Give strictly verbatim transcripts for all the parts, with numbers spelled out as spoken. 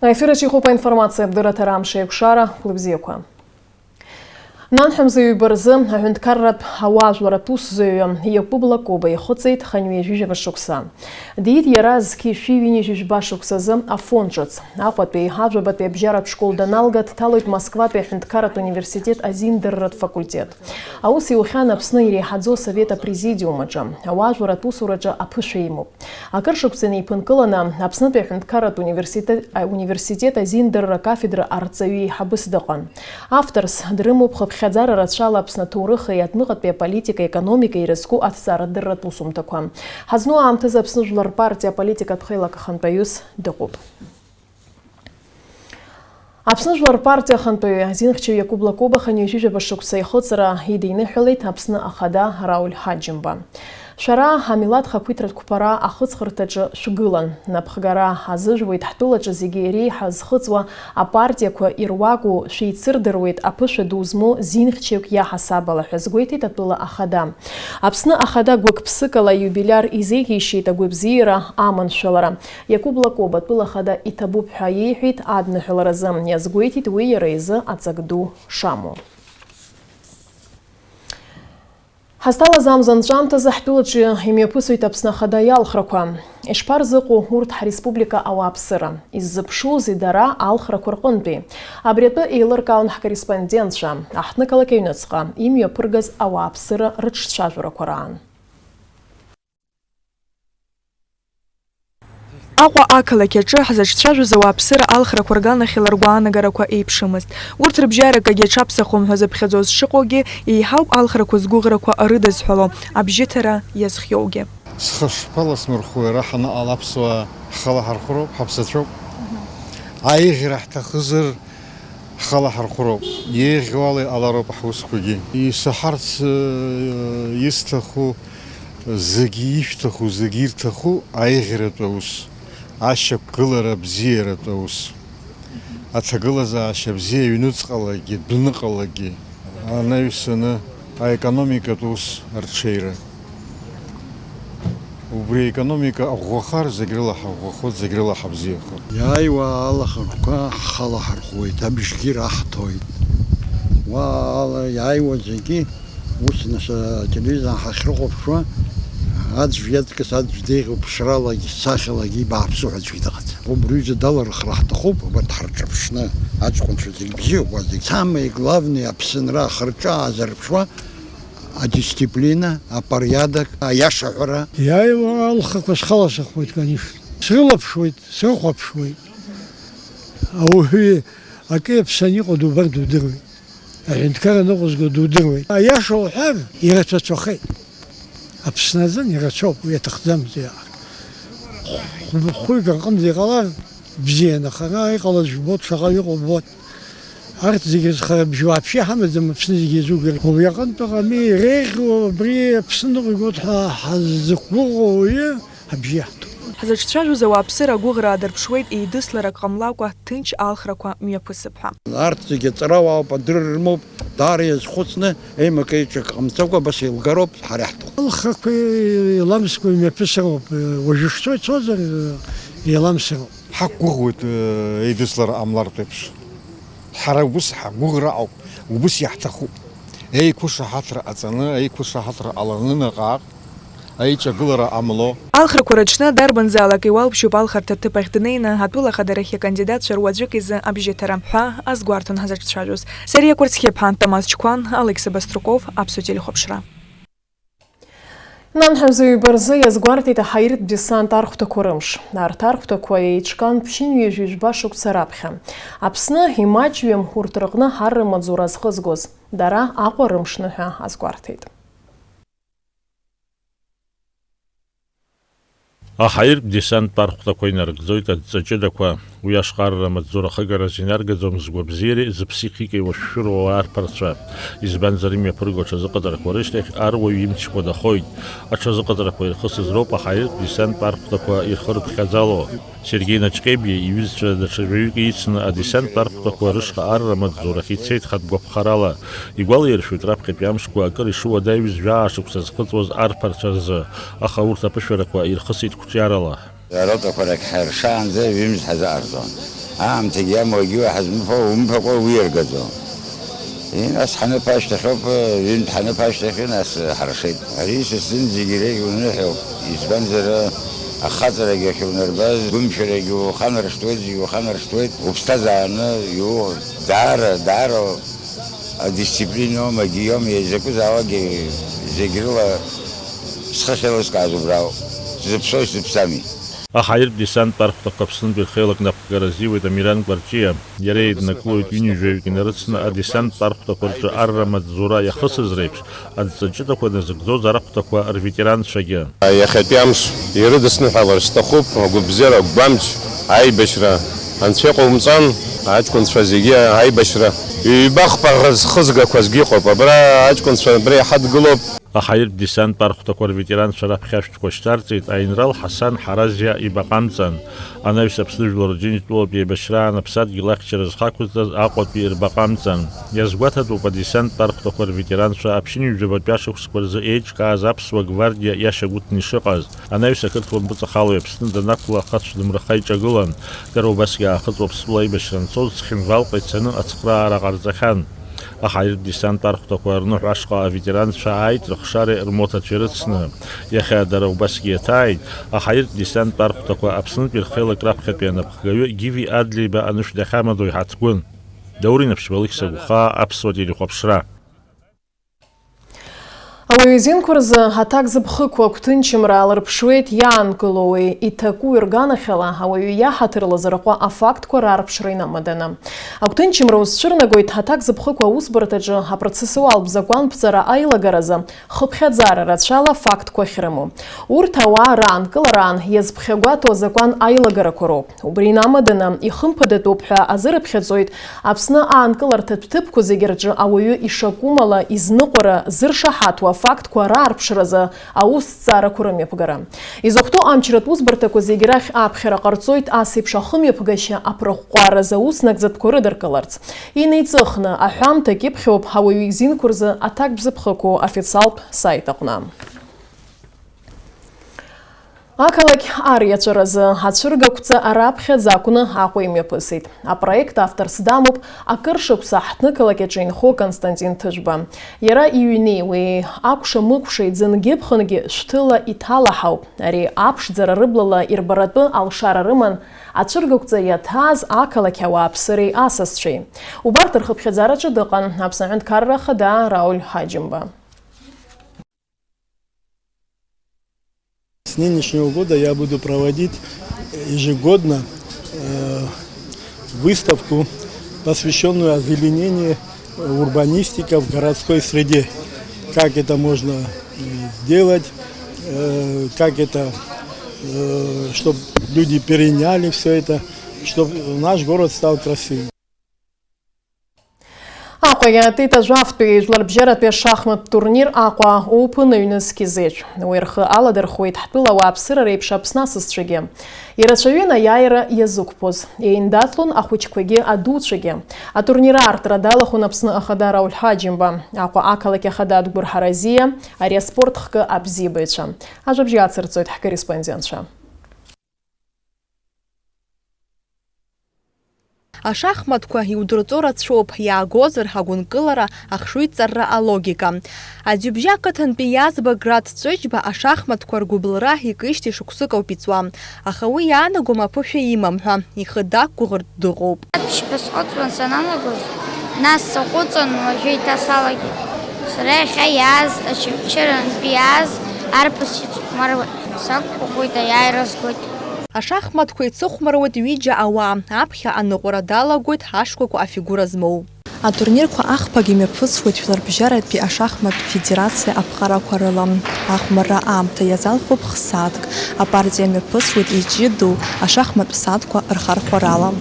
Аефир аҿы иҟоуп аинформациа, абдырраҭара амш еиқәшара, хәлыбзиақәа. Нанҳәа мза ҩба рзы аҳәынҭқарратә ауаажәларратә усзуҩы Иакәыблакоба ихыҵит хынҩажәижәаба шықәса. Диит иара зқьи шәи ҩынҩажәижәба шықәсазы Афон ҿыц. Аҟәатәи, Ажәабатәи абжьаратә школ даналга, дҭалоит Москватәи аҳәынҭқарратә университет азиндырратә факультет. Аус иухьан Аԥсны иреиҳаӡоу асовет апрезидиум аҿы, ауаажәларратә усураҿы аԥышәа имоуп. Акыр шықәса инеиԥынкыланы, Аԥснытәи аҳәынҭқарратә университет, университет азиндырра акафедра арҵаҩы еиҳабыс дыҟан. Авторс дрымоуп хыԥхьаӡара рацәала Аԥсны аҭоурыхи адәныҟатәи аполитикеи аекономикеи ирызку аҭҵаарадырратә усумҭақәа. Ҳазну аамҭазы Аԥсны Жәлар рпартиа аполитикатә хеилак ахантәаҩыс дыҟоуп. Аԥсны Жәлар рпартиа ахантәаҩы, азинхьчаҩ Иакәыблакоба хынҩажәижәаба шықәса ихыҵра идиныҳәалеит Аԥсны Ахада Рауль Ҳаџьымба. Шәара амилаҭ хақәиҭратә қәԥара ахыҵхырҭаҿы шәгылан. Напхгара азыжәуеит ҳтәылаҿы зегьы иреиҳа зхыҵуа апартиақәа ируаку, шәеицырдыруеит аԥышәа ду змоу зинхьчаҩык иаҳасабала ҳәа азгәеиҭеит атәыла ахада. Аԥсны Ахада гәык-ԥсыкала аиубилиар изеиӷьеишьеит агәабзиара, аманшәалара. Иакәыблакоба атәыла ахада иҭабуп ҳәа иеиҳәеит адныҳәаларазы, иазгәеиҭеит уи иара изы аҵак ду шамоу. Ҳазҭалаз амза анҵәамҭазы ҳтәылаҿы имҩаԥысуеит Аԥсны Ахада иалхрақәа. Ишԥарзыҟоу урҭ ҳреспублика ауааԥсыра? Иззыԥшузеи дара алхрақәа рҟынтәи? Абри атәы еилыркаауан ҳкорреспондентцәа, аҳҭнықалақь аҩныҵҟа имҩаԥыргаз ауааԥсыра рыҿцәажәарақәа раан. Аҟәа ақалақь аҿы ҳзаҿцәажәоз ауааԥсыра алхрақәа рганахьала ргәаанагарақәа еиԥшымызт. Урҭ рыбжьаракгьы аҽаԥсахом ҳәа зыԥхьаӡоз шыҟоугьы, еиҳауп алхрақәа згәыӷрақәа рыдызҳәало, абжьыҭара иазхиоугьы. Схы шԥаласмырхәуеи, ара ҳаныҟала аԥсуаа ҳхала ҳархәроуп, ҳаԥсацәоуп. Аиӷьра ҳҭахызар, ҳхала ҳархәроуп. Еиӷьу ала иҟалароуп ҳусқәагьы. Исаҳарц, э, исҭаху, зегьы ишәҭаху, зегьы ирҭаху аиӷьратә аус, ашьақәгылара абзиаратә аус, аҭагылазаашьа бзиа аҩныҵҟалагьы, адәныҟалагьы, анаҩсаны аекономикатә ус арҽеира. Убри аекономика ӷәӷәахар, зегь рыла ҳаӷәӷәахоит, зегь рыла ҳабзиахоит. Иааиуа алахарқәа ҳхала ҳархәуеит, абжьгьы раҳҭоит. Уа ала иааиуа зегьы, ус нас ателевизор ҳахьрыхәаԥшуа, аӡә иаҵкыс аӡә деиӷьуп, ԥшралагьы, сахьалагьы, ибааԥсу ҳәа аӡәгьы дыҟаӡам. Убри аҩыза далархра ҳҭахуп, убарҭ ҳарҿыԥшны, аҷкәынцәа зегь бзиоуп, уа зегь. Самое главное, Аԥсынра ахырҿа аазырԥшуа, адисциплина, апориадок, аиаша ҳәара. Иааиуа алхақәа схаласыхуеит, конечно. Срылаԥшуеит, срыхәаԥшуеит. Ауаҩы акы иаԥсаны иҟоу дубар дудыруеит. Аҳәынҭқар аныҟәызго дудыруеит. Аиаша уҳәар, ирацәацәахеит. Аԥсны азын ирацәоуп, уи аҭахӡамызт уиаҟара. Хә-, хәҩык рҟынӡа иҟалар бзиан, аха ара иҟалаз жәбоит, шаҟа иҟоу убоит. Арҭ зегьы рызхара бжьы уааԥшьа иҳамаӡам, Аԥсны зегьы иазугар. Уи аҟынтә ыҟами, иреиӷьу абри Аԥсны ныҟәигоит ҳәа ҳаззықәгәыӷуа уаҩы абжьы иаҳҭоит. Ҳзаҿцәажәоз ауааԥсыра агәыӷра аадырԥшуеит, еидысларак ҟамлакәа ҭынч алхрақәа мҩаԥысып ҳәа. Арҭ зегьы аҵарауаауп, адырра рымоуп, даара иазхәыцны, еимакы-еиҿакы ҟамҵакәа абас еилгароуп ҳара иаҳҭаху. Алхрақәеи еиламскәеи мҩаԥысроуп, уажәы шцо ицозар, еиламсроуп. Ҳақәгәыӷуеит, еидыслара ҟамлартә еиԥш. Ҳара убыс ҳгәыӷра ауп, убыс иаҳҭахуп. Еиқәышаҳаҭра ҟаҵаны, еиқәышаҳаҭра ҟаланы наҟ-ааҟ аиҿагылара ҟамло. Алхрақәа рыҽны дарбанзаалак иуалԥшьоуп алхырҭа ҭыԥ ахь днеины, атәыла ахадарахь акандидатцәа руаӡәык изы абжьыҭара ҳәа азгәарҭон ҳзаҿцәажәоз. Сариа Кәарцхьыԥҳа, Томас Чқәан, Алықьса Баструков, Аԥсуа телехәаԥшра. Нанҳәа мза ҩба рзы иазгәарҭеит аҳаиртә десант архәҭақәа рымш. Арҭ архәҭақәа еиҿкаан ԥшьынҩажәи жәба шықәса раԥхьа. Аԥсны имаҷҩым урҭ рыҟны арра маҵзура зхызгоз. Дара Аҟәа рымшны ҳәа азгәарҭеит. Аҳаиртә десанттә архәҭақәа инарыгӡоит адҵа ҷыдақәа. Уи ашҟа арра маҵзура ахыгараз инаргаӡом згәабзиареи зыԥсихикеи уашәшәыроу ауаа рԥарцәа. Избанзар, имҩаԥырго аҽазыҟаҵарақәа рышьҭахь аруаҩ имчқәа дахоит. Аҽазыҟаҵарақәа ирхысыз роуп аҳаиртә десанттә архәҭақәа ирхырыԥхьаӡало. Сергеи Наҷҟьебиа иҩызцәа даҽа жәаҩык ицны адесанттә архәҭақәа рышҟа арра маҵзурахь ицеит хатә гәаԥхарала. Игәалаиршәоит раԥхьатәи амшқәа акыр ишыуадаҩыз жәаа шықәса зхыҵуаз арԥарцәа рзы, аха урҭ аԥышәарақәа ирхысит қәҿиарала. Аротақәа рахь ҳаиршаанӡа ҩымз ҳазыҟарҵон. Аамҭагьы амуагьы уаҳа змыԥо, умыԥакәа уиаргаӡом. И, нас ҳаныԥо ашьҭахьоуп, ҩынтә ҳаныԥо ашьҭахь, нас ҳаршеит. Ари са сзын зегь иреиӷьу ныҳәоуп. Избанзар, ахаҵарагьы ахьунарбаз, гәымшәарагьы уханаршҭуеит, зегь уханаршҭуеит, уԥсҭазааны иу-, даара, даара адисциплиноу, магиоми, изакәызаалакгьы зегь рыла схы ахьеилыскааз убрауп, сзыԥсои сзыԥсами. Аҳаиртә десанттә архәҭақәа Аԥснынтәи рхеилак напхгара азиуеит Амиран Гәарҷиа. Иара еиднакылоит ҩынҩажәаҩык инарыцны адесанттә архәҭақәа рҿы арра маҵзура иахысыз реиԥш, адҵа ҷыдақәа назыгӡоз архәҭақәа рветеранцәагьы. Иахьатәи амш ирыдысныҳәалар сҭахуп агәабзиара, агәамч, аибашьра. Анцәа иҟоумҵан, аҷкәынцәа зегьы аибашьра. Ҩба-хԥа зхызгақәазгьы ыҟоуп. Абра аҷкәынцәа абра иҳадгылоуп. Аҳаиртә десанттә архәҭақәа рветеранцәа раԥхьа ашәҭқәа шьҭарҵеит, аинрал Ҳасан Ҳаразиа ибаҟа амҵан. Анаҩс Аԥсны Жәлар Рџьынџьтәылатәи еибашьраан аԥсадгьыл ахьчара зхақәызҵаз Аҟәатәи рбаҟа амҵан. Иазгәаҭатәуп адесанттә архәҭақәа рветеранцәа аԥшьынҩажәи жәабатәи ашықәсқәа рзы еиҿкааз аԥсуа гвардиа иашьагәыҭны ишыҟаз. Анаҩс ақырҭуа мпыҵахалаҩ Аԥсны данақәла ахацә дымраха иҿагылан. Дара убасгьы Аахыҵ Уаԥстәыла аибашьра анцоз Цхинвалҟа ицаны ацхыраара ҟарҵахьан. Аҳаиртә десанттә архәҭақәа рныҳәа ашҟа аветеранцәа ааит рыхшареи рмоҭацәеи рыцны. Иахьа дара убасгьы иаҭааит, аҳаиртә десанттә архәҭақәа Аԥснытәи рхеилак раԥхьатәи анапхгаҩы Гиви Адлеиба анышә дахьамадоу иҳаҭгәын. Даур Инаԥшьба, Алықьса Гәхаа, Аԥсуа телехәаԥшра. Ауаҩы изинқәа рзы аҭак зыԥхықәу агәҭынчымра аалырԥшуеит иаанкылоуи, иҭаку рганахьала ауаҩы иаҳаҭыр лазырҟәа афактқәа раарԥшра инамаданы. Агәҭынчымра узцәырнагоит аҭак зыԥхықәу аусбарҭаҿы апроцессуалтә закәанԥҵара аилагаразы хыԥхьаӡара рацәала афактқәа ахьрымоу. Урҭ ауаа раанкылараан иазԥхьагәаҭоу азакәан аилагарақәа роуп. Убри инамаданы, ихымԥадатәуп ҳәа азырыԥхьаӡоит Аԥсны аанкыларҭатә ҭыԥқәа зегьы рҿы ауаҩы ишакәым ала изныҟәара зыршаҳаҭу афактқәа раарԥшразы аусҭҵаарақәа рымҩаԥгара. Изыхәҭоу амчратә усбарҭақәа зегьы рахь аԥхьара ҟарҵоит ас еиԥш ахымҩаԥгашьа аԥырӷәӷәаразы аус нагӡатәқәа рыдыркыларц. Инеиҵыхны аҳәамҭак иԥхьоуп ауаҩы изинқәа рзы аҭак бзыԥхықәу официалтә сайт аҟны. Ақалақь ариаҵәаразы ацәыргақәҵа раԥхьаӡа акәны Аҟәа имҩаԥысит. Апроект авторс дамоуп акыр шықәса ҳҭнықалақь аҿы инхо Константин Ҭыжәба. Иара иҩни уи акәша-мыкәша иӡынгьы-ԥхынгьы шәҭыла иҭалаҳауп. Ари аԥшӡара рыблала ирбаратәы алшара рыман ацәыргақәҵа иаҭааз ақалақь ауааԥсыреи асасцәеи. Убарҭ рхыԥхьаӡараҿы дыҟан Аԥсны Аҳәынҭқарра Ахада Рауль Ҳаџьымба. С нынешнего года я буду проводить ежегодно, э, выставку, посвящённую озеленению, э, урбанистика в городской среде. Как это можно, э, сделать, э, как это, э, чтоб люди переняли всё это, чтоб наш город стал красивым. Аҟәа иаатит ажәафтәи жәларбжьаратәи ашахматтә турнир Аҟәа Open аҩны зқьи зежә. Уи рхы аладырхәуеит ҳтәыла ауааԥсыра реиԥш Аԥсны асасцәагьы. Ирацәаҩын аиааира иазықәԥоз. Еиндаҭлон ахәыҷқәагьы адуцәагьы. Атурнир аартра далахәын Аԥсны Ахада Рауль Ҳаџьымба, Аҟәа ақалақь Ахада Адгәыр Ҳаразиа, ари аспорт хкы абзиабаҩцәа. Ажәабжь иацырҵоит ҳкорреспондентцәа. Ашахматқәа иудырҵо рацәоуп, иаагозар, агәынкылара, ахшыҩҵарра, алогика. Аӡҩыбжьа ақыҭантәи иааз Баграт Ҵәыџьба ашахматқәа ргәыбылра икижьҭеи шықәсык ауп иҵуа. Аха уи иаанагом аԥышәа имам ҳәа, ихы дақәгәыӷыртә дыҟоуп. Аԥшьба сҟыҵуан саналагоз, нас саҟәыҵын, уажәы еиҭа салагеит. Сара иахьа иааз, Очамчырантәи иааз арԥыс ицыхәмаруа сақәгәыӷуеит, аиааира згоит. Ашахматқәа ицыхәмаруеит ҩыџьа ауаа, аԥхьа аныҟәара далагоит ашкәакәа афигура змоу. Атурнирқәа ахԥагь имҩаԥысуеит Жәларбжьаратәи ашахматтә федерациа аԥҟарақәа рыла. Ахәмарра аамҭа иазалхуп х-сааҭк, апартиа мҩаԥысуеит иҷыдоу ашахматтә сааҭқәа рхархәарала.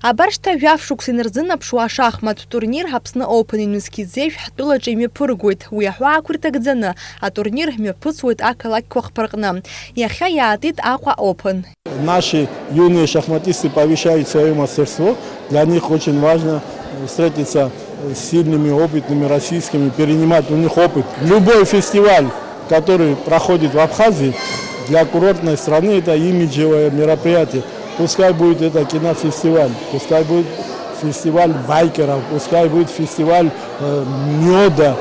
Абар шьҭа жәаф шықәса инарзынаԥшуа ашахматтә турнир Аԥсны Open ҩнызқьи зежә ҳтәылаҿы имҩаԥыргоит. Уи аҳәаақәа ирҭагӡаны атурнир мҩаԥысуеит ақалақьқәа хԥа рҟны. Иахьа иаатит Аҟәа Open. Наши юные шахматисты повышают своё мастерство. Для них очень важно, э, встретиться, э, с сильными, опытными российскими, перенимать у них опыт. Любой фестиваль, который проходит в Абхазии, для курортной страны это имиджевое мероприятие. Пускай будет это кинофестиваль, пускай будет фестиваль байкеров, пускай будет фестиваль э, меда,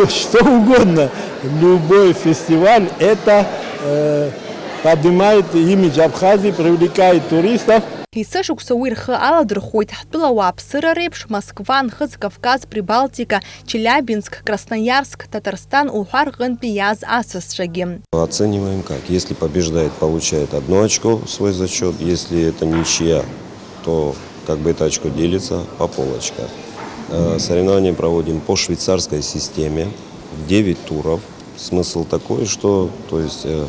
что угодно. Любой фестиваль это э, поднимает имидж Абхазии, привлекает туристов. Есышықәса уи рхы аладырхәуеит ҳтәыла ауааԥсыра реиԥш Москва, Нхыҵ Кавказ, Прибалтика, Челябинск, Красноярск, Татарстан уҳәа рҟынтәи иааз асасцәагьы. Оцениваем как. Если побеждает, получает одно очко в свой зачет. Если это ничья, то как бы это очко делится по полочкам. Э, Соревнования проводим по швейцарской системе в девять туров. Смысл такой, что, то есть, э,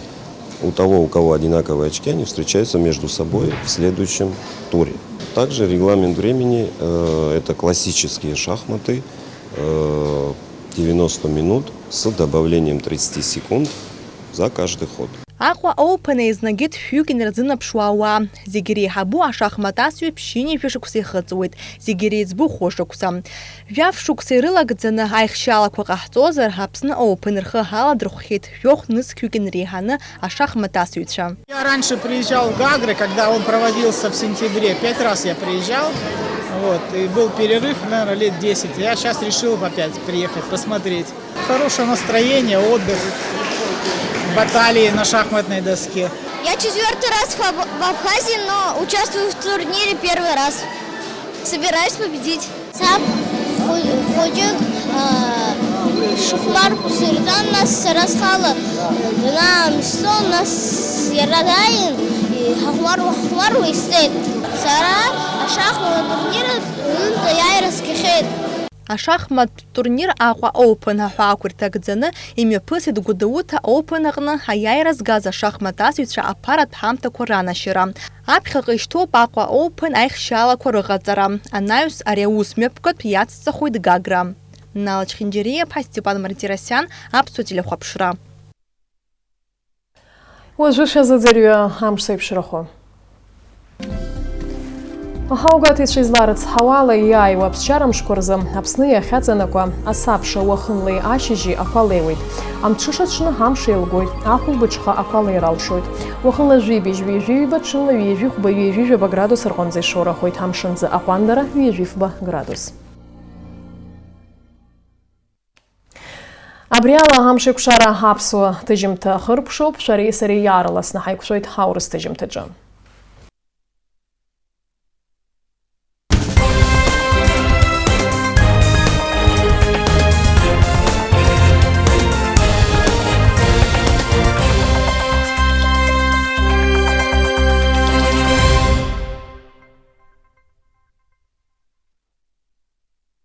у того, у кого одинаковые очки, они встречаются между собой в следующем туре. Также регламент времени, э, это классические шахматы, э, девяносто минут с добавлением тридцати секунд за каждый ход. Аҟәа Open еизнагьы дшәҩык инарзынаԥшуа ауаа. Зегьы реиҳабу ашахмат асҩы ԥшьынҩажәа шықәса ихыҵуеит, зегьы реиҵбу хәышықәса. Жәаф шықәса ирылагӡаны аихшьалақәа ҟаҳҵозар, Аԥсны Open рхы аладырхәхьеит жәохә нызқьҩык инреиҳаны ашахмат асыҩцәа. Я раньше приезжал в Гагры, когда он проводился в сентябре. Пять раз я приезжал. Вот, и был перерыв, наверное, лет десять. Я сейчас решил опять приехать, посмотреть. Хорошее настроение, отдых, баталии на шахматной доске. Я четвертый раз в Аб-, в Абхазии, но участвую в турнире первый раз. Собираюсь победить. Саб хәы-, хәыҷык, аа, шыхәмарқәа сырҵан, нас сара схала данаамсҭо, нас иара дааин, ҳахәмаруа, ҳахәмаруа исҵеит. Сара ашахмат атурнир аҟынтә аиааира сгахьеит. Ашахматтә турнир Аҟәа Open аҳәаақәа ирҭагӡаны имҩаԥысит Гәдоуҭа Open аҟны аиааира згаз ашахмат асыҩцәа аԥаратә ҳамҭақәа ранашьара. Аԥхьаҟа ишьҭоуп Аҟәа Open аихшьалақәа рыҟаҵара. Анаҩс ари аус мҩаԥгатә иацҵахоит Гагра. Нала Чхинџьариаԥҳа, Степан Мартиросиан, Аԥсуа телехәаԥшра. Уажәы шәазыӡырҩы амш зеиԥшрахо. Аҳаугәаҭаҩцәа изларыцҳауа ала иааиуа аԥсшьара мшқәа рзы Аԥсны иахьаҵанакуа асабша уахынлеи ашьыжьи ақәа леиуеит. Амҽыша аҽны амш еилгоит, ахәылбыҽха ақәа леира алшоит. Уахынла жәибжь ҩажәи ҩба, ҽынла ҩажәихәба ҩажәижәаба градус рҟынӡа ишоурахоит, амшынӡы аҟәандара ҩажәифба градус. Абри ала амшеиқәшара аԥсуа ҭыжьымҭа ахыркәшоуп, шәареи сареи иаарласны ҳаиқәшәоит ҳаурыс ҭыжьымҭаҿы.